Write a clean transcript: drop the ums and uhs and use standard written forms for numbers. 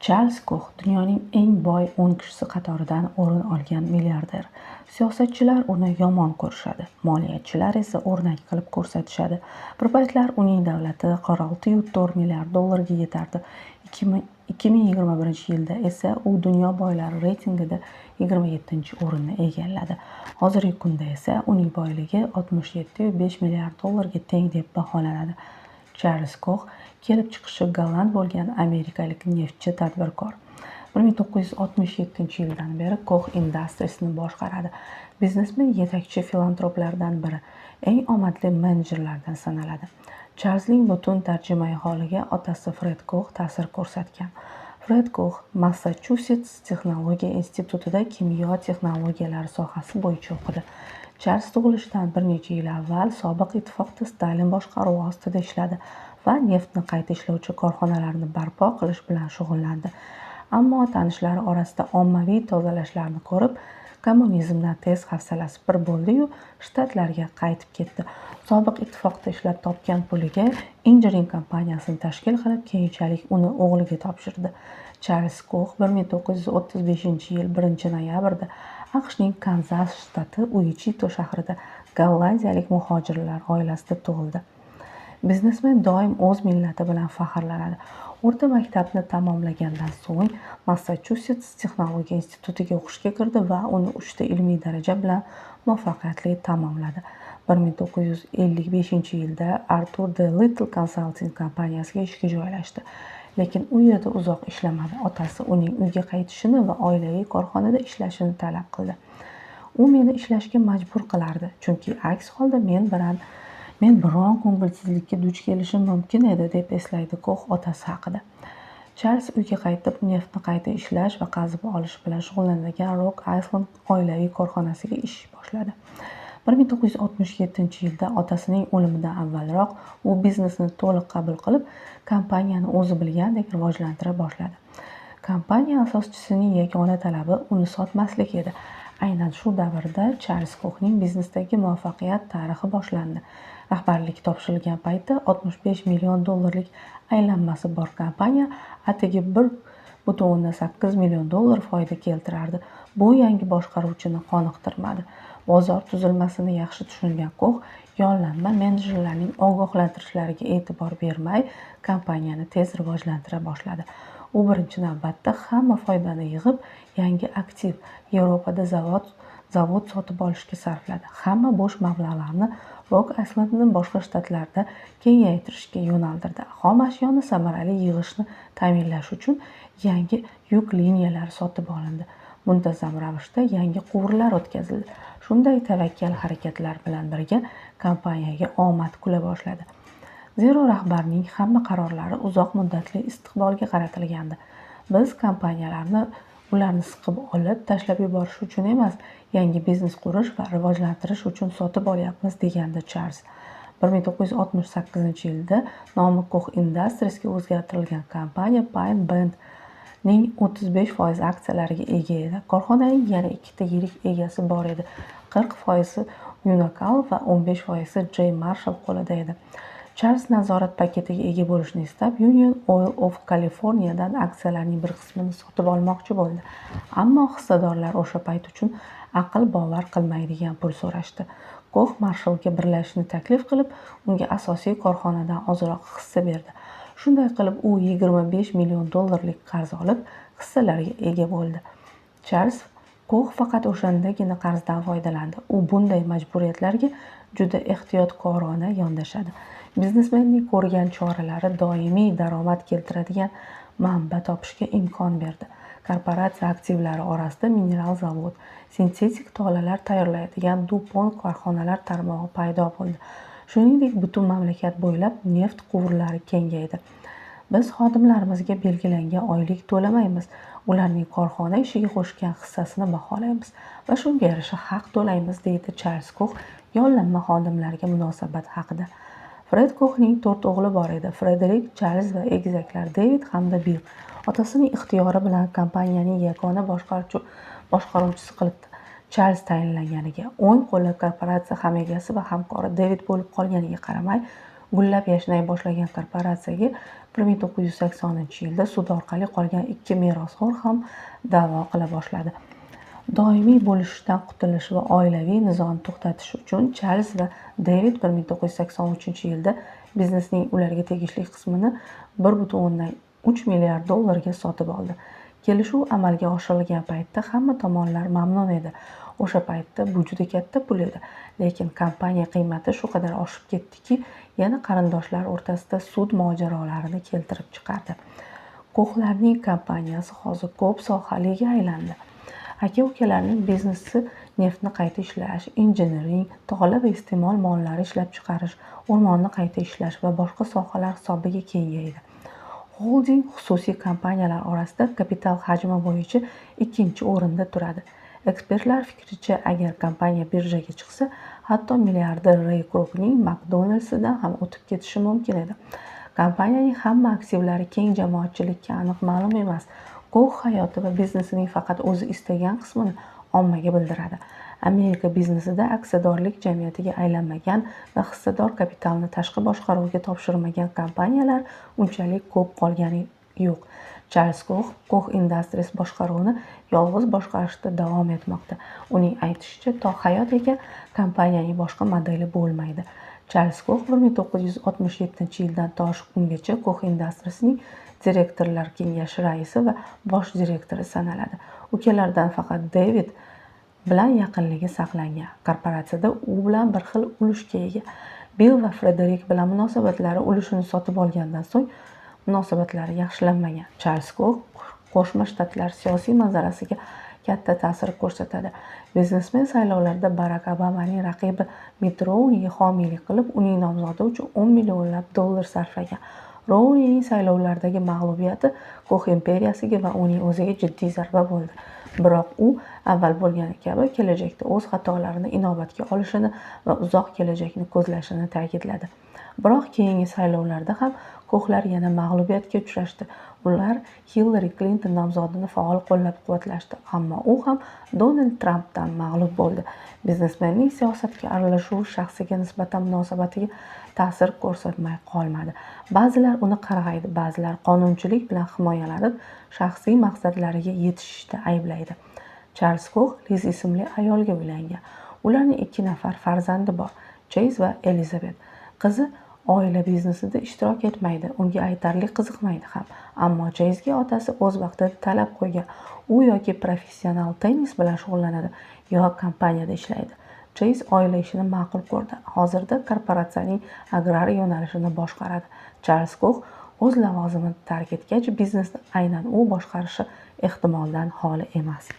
Charlz Kox dunyoning eng boy 10 kishisi qatoridan o'rin olgan milliarder. Siyosatchilar uni yomon ko'rishadi, moliyachilar esa o'rnak qilib ko'rsatishadi. Bir paytlar uning davlati 46,4 milliard dollarga yetardi. 2021-yilda esa u dunyo boylari reytingida 27-o'rinni egalladi. Hozirgi kunda esa uning boyligi 67,5 milliard dollarga teng deb baholanadi. Charlz Kox kelib chiqishi golland bo'lgan amerikalik neftchi tadbirkor. 1967-yildan beri Koch Industries'ni boshqaradi. Biznesmen yetakchi filantroplardan biri, eng omadli menejerlardan sanaladi. Charlzning butun tarjimai holiga otasi Fred Kox ta'sir ko'rsatgan. Fred Kox Massachusets texnologiya institutida kimyo texnologiyalari sohasi bo'yicha o'qidi. Charlz tug'ilishidan bir necha yil avval sobiq ittifoqda Stalin boshqaruvi ostida ishladi va neftni qayta ishlovchi korxonalarni barpo qilish bilan shug'ullandi. Ammo tanishlari orasida ommaviy tozalashlarni ko'rib, kommunizmdan tez hafsalasi pir bo'ldi-yu, shtatlarga qaytib ketdi. Sobiq ittifoqda ishlab topgan puliga injiring kompaniyasini tashkil qilib, keyinchalik uni o'g'liga topshirdi. Charlz Kox 1935-yil 1-noyabrda AQShning Kanzas shtati Uichito shahrida gollandiyalik muhojirlar oilasida tug'ildi. Biznesmen doim o'z millati bilan faxrlanadi. O'rta maktabni tamomlagandan so'ng Massachusets texnologiya institutiga o'qishga kirdi va uni uchta ilmiy daraja bilan muvaffaqiyatli tamomladi. 1955-yilda Arthur D. Little Consulting kompaniyasiga ishga joylashdi. Lekin u yerda uzoq ishlamadi. Otasi uning uyga qaytishini va oilaviy korxonada ishlashini talab qildi. U meni ishlashga majbur qilardi, chunki aks holda men biron ko'ngilsizlikka duch kelishim mumkin edi, deb eslaydi Kox otasi haqida. Charlz uyga qaytib, neftni qayta ishlash va qazib olish bilan shug'ullanadigan Rock Island oilaviy korxonasiga ish boshladi. 1967-yilda otasining o'limidan avvalroq u biznesni to'liq qabul qilib, kompaniyani o'zi bilgandek rivojlantira boshladi. Kompaniya asoschisining yagona talabi uni sotmaslik edi. Aynan shu davrda Charlz Koxning biznesdagi muvaffaqiyat tarixi boshlandi. Rahbarlik topshirilgan paytda 65 million dollarlik aylanmasi bor kompaniya atigi 1,8 million dollar foyda keltirardi. Bu yangi boshqaruvchini qoniqtirmadi. Bozor tuzilmasini yaxshi tushungan Kox yollanma menejerlarning ogohlantirishlariga e'tibor bermay, kompaniyani tez rivojlantira boshladi. U birinchi navbatda hamma foydani yig'ib, yangi aktiv Yevropada zavod sotib olishga sarfladi. Hamma bo'sh mablag'larni Rock Islandni boshqa shtatlarda kengaytirishga yo'naltirdi. Xom ashyoni samarali yig'ishni ta'minlash uchun yangi yuk liniyalari sotib olindi. Muntazam ravishda yangi quvurlar o'tkazildi. Shunday tavakkal harakatlar bilan birga kompaniyaga omad kula boshladi. Zero rahbarning hamma qarorlari uzoq muddatli istiqbolga qaratilgandi. Biz kompaniyalarni ularni siqib olib, tashlab yuborish uchun emas, yangi biznes qurish va rivojlantirish uchun sotib olyapmiz, degandi Charlz. 1968-yilda nomi Koch Industriesga o'zgartirilgan kompaniya Pine Bendning 35% aksiyalariga ega edi. Korxonaning yana ikkita yirik egasi bor edi. 40% Unocal va 15% J. Marshall qo'lida edi. Charlz nazorat paketiga ega bo'lishni istab, Union Oil of California'dan aksiyalarning bir qismini sotib olmoqchi bo'ldi. Ammo hissadorlar o'sha payt uchun aql bovar qilmaydigan pul so'rashdi. Kox Marshallga birlashishni taklif qilib, unga asosiy korxonadan ozroq hissa berdi. Shunday qilib u 25 million dollarlik qarz olib, hissalarga ega bo'ldi. Charlz Kox faqat o'shandagina qarzdan foydalandi. U bunday majburiyatlarga juda ehtiyotkorona yondashadi. Biznesmenning ko'rgan choralari doimiy daromad keltiradigan manba topishga imkon berdi. Korporatsiya aktivlari orasida mineral zavod, sintetik tolalar tayyorlaydigan DuPont korxonalar tarmog'i paydo bo'ldi. Shuningdek, butun mamlakat bo'ylab neft quvurlari kengaydi. Biz xodimlarimizga belgilangan oylik to'lamaymiz. Ularning korxona ishiga qo'shgan hissasini baholaymiz va shunga yarasha haq to'laymiz, deydi Charlz Kox yollanma xodimlarga munosabat haqida. Fred Koxning 4 o'g'li bor edi: Frederik, Charlz va egizaklar Devid hamda Bill. Otasining ixtiyori bilan kompaniyaning yagona boshqaruvchisi qilib Charlz tayinlanganiga, o'ng qo'li korporatsiya ham egasi va hamkori Devid bo'lib qolganiga qaramay, Gullab yashnay boshlagan korporatsiyaga 1980-yilda sud orqali qolgan ikki merosxo'r ham da'vo qila boshladi. Doimiy bo'lishishdan qutulish va oilaviy nizoni to'xtatish uchun Charlz va Devid 1983-yilda biznesning ularga tegishli qismini 1,3 milliard dollarga sotib oldi. Kelishuv amalga oshirilgan paytda hamma tomonlar mamnun edi. O'sha paytda bu juda katta pul edi, lekin kompaniya qiymati shu qadar oshib ketdiki, yana qarindoshlar o'rtasida sud mojarolarini keltirib chiqardi. Koxlarning kompaniyasi hozir ko'p sohaliga aylandi. Aka-ukalarning biznesi neftni qayta ishlash, injiniring, tog'lar va iste'mol mollari ishlab chiqarish, o'rmonni qayta ishlash va boshqa sohalar hisobiga kengaydi. Xolding xususiy kompaniyalar orasida kapital hajmi bo'yicha ikkinchi o'rinda turadi. Ekspertlar fikricha, agar kompaniya birjaga chiqsa, hatto milliarder Rey Krokning McDonald'sidan ham o'tib ketishi mumkin edi. Kompaniyaning hamma aktivlari keng jamoatchilikka aniq ma'lum emas. Kox hayoti va biznesining faqat o'zi istagan qismini ommaga bildiradi. Amerika biznesida aksiyadorlik jamiyatiga aylanmagan va hissador kapitalni tashqi boshqaruvga topshirmagan kompaniyalar unchalik ko'p qolgani yo'q. Charlz Kox Kox Industries boshqaruvini yolg'iz boshqarishda davom etmoqda. Uning aytishicha, to hayot ekan kompaniyaning boshqa modeli bo'lmaydi. Charlz Kox 1967-yildan to shu kungacha Kox Industriesning direktorlar kengashi raisi va bosh direktori sanaladi. Ukalaridan faqat Devid bilan yaqinligi saqlangan. Korporatsiyada u bilan bir xil ulushga ega. Bill va Frederik bilan munosabatlari ulushini sotib olgandan so'ng munosabatlari yaxshilanmagan. Charlz Kox Qo'shma Shtatlar siyosiy manzarasiga katta ta'sir ko'rsatadi. Biznesmen saylovlarda Barak Obamaning raqibi Mitt Romneyga homiylik qilib, uning nomzodi uchun 10 millionlab dollar sarflagan. Romneyning saylovlardagi mag'lubiyati Kox imperiyasiga va uning o'ziga jiddiy zarba bo'ldi. Biroq u avval bo'lgani kabi kelajakda o'z xatolarini inobatga olishini va uzoq kelajakni ko'zlashini ta'kidladi. Biroq keyingi saylovlarda ham Koxlar yana mag'lubiyatga uchrashdi. Ular Hillari Klinton nomzodini faol qo'llab-quvvatlashdi, ammo u ham Donald Trampdan mag'lub bo'ldi. Biznesmenning siyosatga aralashuvi shaxsiga nisbatan munosabatiga ta'sir ko'rsatmay qolmadi. Ba'zilar uni qarg'aydi, ba'zilar qonunchilik bilan himoyalanib, shaxsiy maqsadlariga yetishishda ayblaydi. Charlz Kox Liz ismli ayolga uylangan. Ularning 2 nafar farzandi bor, Cheyz va Elizabet. Qizi oila biznesida ishtirok etmaydi, unga aytarli qiziqmaydi ham. Ammo Cheyzga otasi o'z vaqtida talab qo'ygan. U yoki professional tennis bilan shug'ullanadi, yo kompaniyada ishlaydi. Cheyz oila ishini ma'qul ko'rdi. Hozirda korporatsiyaning agrar yo'nalishini boshqaradi. Charlz Kox o'z lavozimini tark etgach, biznesni aynan u boshqarishi ehtimoldan xoli emas.